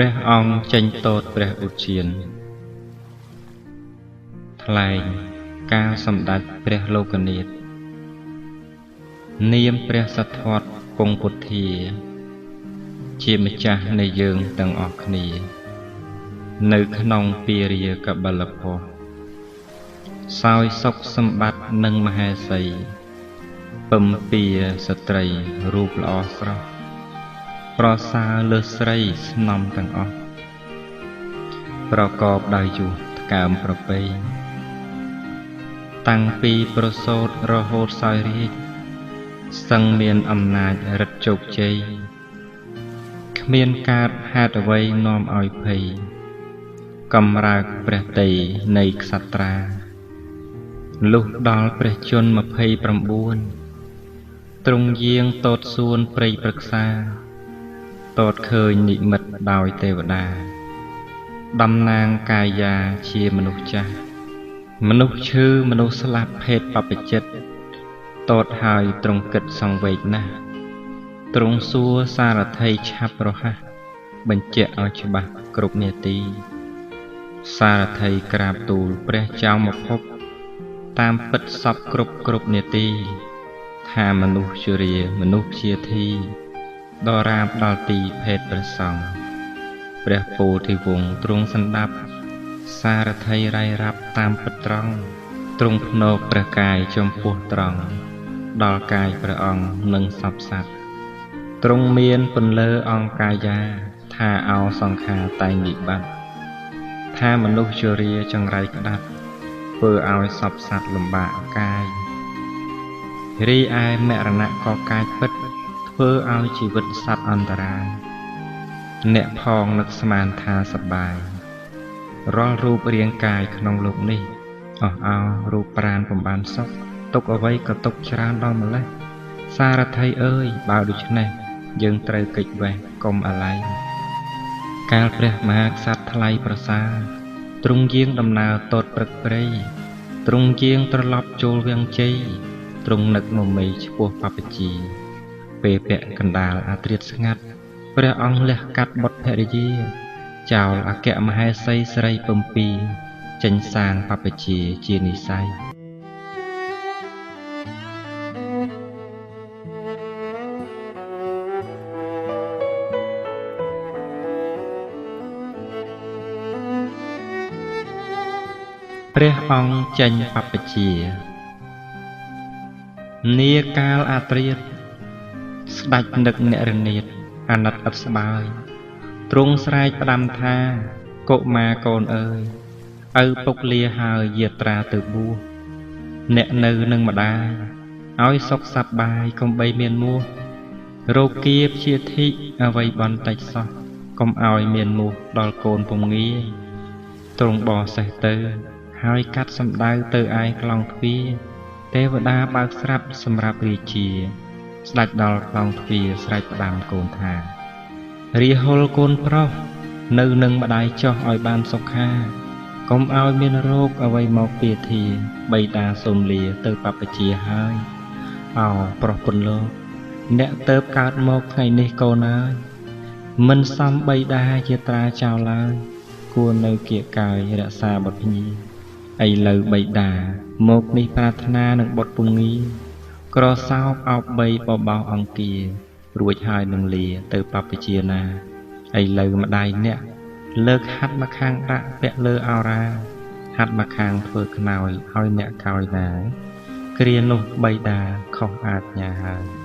ព្រះអង្គចេញទតព្រះឧទ្យានថ្លែងកាលសម្ដេចព្រះលោកនាថនាមព្រះសទ្ធត្ថពង្សពុទ្ធាជាម្ចាស់នៃយើងទាំងអស់គ្នានៅក្នុងពារាកបិលភស្តុសោយសុខសម្បត្តិនិងមហេសីពឹមពាស្ត្រីរូបល្អស្រស់ប្រសើរលើស្រីស្នំទាំងអស់ប្រកបដោយយុះថ្កើមប្រពៃតាំងពីប្រសូតរហូតសោយរាជសឹងមានអំណាចរិទ្ធជោគជ័យគ្មានកើតហេតុអ្វីនាំឲ្យភ័យកំរើកព្រះទ័យនៃក្សត្រាលុះដល់ព្រះជន្ម29ទ្រង់យាងទតសួនព្រៃព្រឹក្សាទតឃើញនិមិត្តដោយទេវតាតំណាងកាយាជាមនុស្សចាស់មនុស្សឈឺមនុស្សស្លាប់ភេទបព្វជិតទតហើយទ្រង់គិតសង្វេគណាស់ទ្រង់សួរសារថីឆាប់រហ័សបញ្ជាក់ឲ្យច្បាស់គ្រប់នាទីសារថីក្រាបទូលព្រះចៅមភពតាមពិតសពគ្រប់នាទីថាមនុស្សជរាមនុស្សជាធីដរាបដល់ទីភេទព្រះសង្ឃព្រះពោធិវង្សទ្រង់សន្តាប់សារថីរាយរាប់តាមពិតត្រង់ទ្រង់ភ្នោកព្រះកាយចំពោះត្រង់ដល់កាយព្រះអង្គនិងសព្វសត្វទ្រង់មានពន្លើអង្គកាយាថាអោសង្ខារតែងវិបត្តិថាមនុស្សជរាចង្រៃក្តាត់ធ្វើឲ្យសព្វសត្វលំបាកកាយរីឯមរណៈក៏កាយពិតធ្វើឲ្យជីវិតសត្វអន្តរាយអ្នកផងនឹកស្មានថាសប្បាយរាល់រូបរាងកាយក្នុងលោកនេះអស់អោរូបប្រាណពុំបានសុខទុកអ្វីក៏ទុកច្រើនដល់ម្លេះសារថីអើយបើដូច្នេះយើងត្រូវកិច្ចវេះកុំអាល័យកាលព្រះមហាក្សត្រថ្លៃប្រសើរទ្រង់យាងដំណើរទតព្រឹកព្រៃទ្រង់យាងត្រឡប់ចូលវាំងជ័យទ្រង់នឹកមមីឈ្មោះបព្វជិពេលពាក់កណ្ដាលអាត្រៀតស្ងាត់ព្រះអង្គលះកាត់បុត្រភរិយាចោលអគ្គមហេសីស្រីពំពីចេញសាងបព្វជិជានិស័យព្រះអង្គចេញបព្វជិនាកាលអាត្រៀតស្ដេចនឹកអ្នករនាតអាណិតឥតស្បើយទ្រង់ស្រែកផ្ដាំថាកុមារកូនអើយឪពុកលាហើយយាត្រាទៅបួសអ្នកនៅនឹងម្ដាយឲ្យសុខសប្បាយកុំបីមានមោះរោគាព្យាធិអ្វីបន្តិចសោះកុំឲ្យមានមោះដល់កូនពុំងាយទ្រង់បសេះទៅហើយកាត់សម្ដៅទៅឯក្លងទ្វារទេវតាបើកស្រាប់សម្រាប់រាជាស្ដេចដល់ក្លងទ្វារស្រែកផ្ដាំកូនថារាហុលកូនប្រុសនៅនឹងម្ដាយចោះឲ្យបានសុខាកុំឲ្យមានរោគអ្វីមកពាធាបិតាសូមលាទៅបព្វជិហើយអោប្រុសពុនលោកអ្នកទៅកើតមកថ្ងៃនេះកូនអើយមិនសមបិតាជាត្រាចោលឡើយគួរនៅគៀកកាយរក្សាបុត្រភ្ញីឥឡូវបិតាមកនេះប្រាថ្នានឹងបុត្រពុំងាក្រសោបអោបបីបបោអង្គារួចហើយនឹងលាទៅបព្វជិណាឥឡូវម្ដាយអ្នកលើកហាត់មកខាងដាក់ពាក់លើអរាហាត់មកខាងធ្វើខ្នើយឲ្យអ្នកកោយណាគ្រានោះបិតាខុសអាជ្ញាហើយ